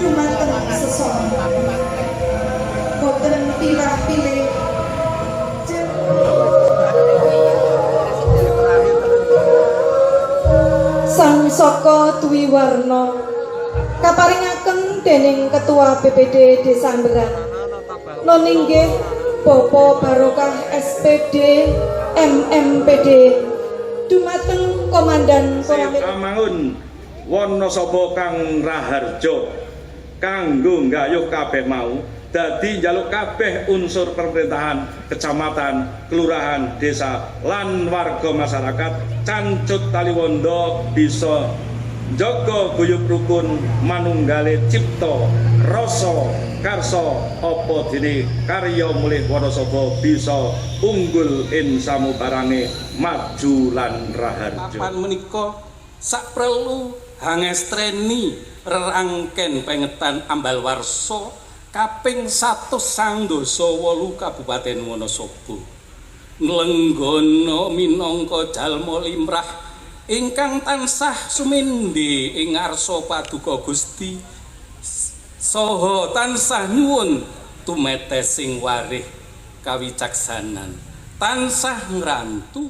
dumateng sesama. Boten pilah-pilih. Sang Saka Dwi Warna kaparingaken dening Ketua BPD Desa Amberan noninggih Bapak Barokah SPD MMPD dumateng Komandan Koramil Amangun Wonosobo kang raharja kanggo nggayuh kabeh mau dadi njaluk kabeh unsur pemerintahan kecamatan, kelurahan, desa lan warga masyarakat cancut taliwondo bisa njaga guyub rukun manunggale cipta rasa karsa apa dene karya mulih Wonosobo bisa unggul ing samubarange maju lan raharja. Papan menika saprelu hangestreni rerangken pengetan ambal warsa kaping 198 Kabupaten Wonosobo. Nglenggono minangka jalma limrah ingkang tansah sumindhe ing ngarsa paduka Gusti saha tansah nyuwun tumetesing warih kawicaksanan tansah ngrantu.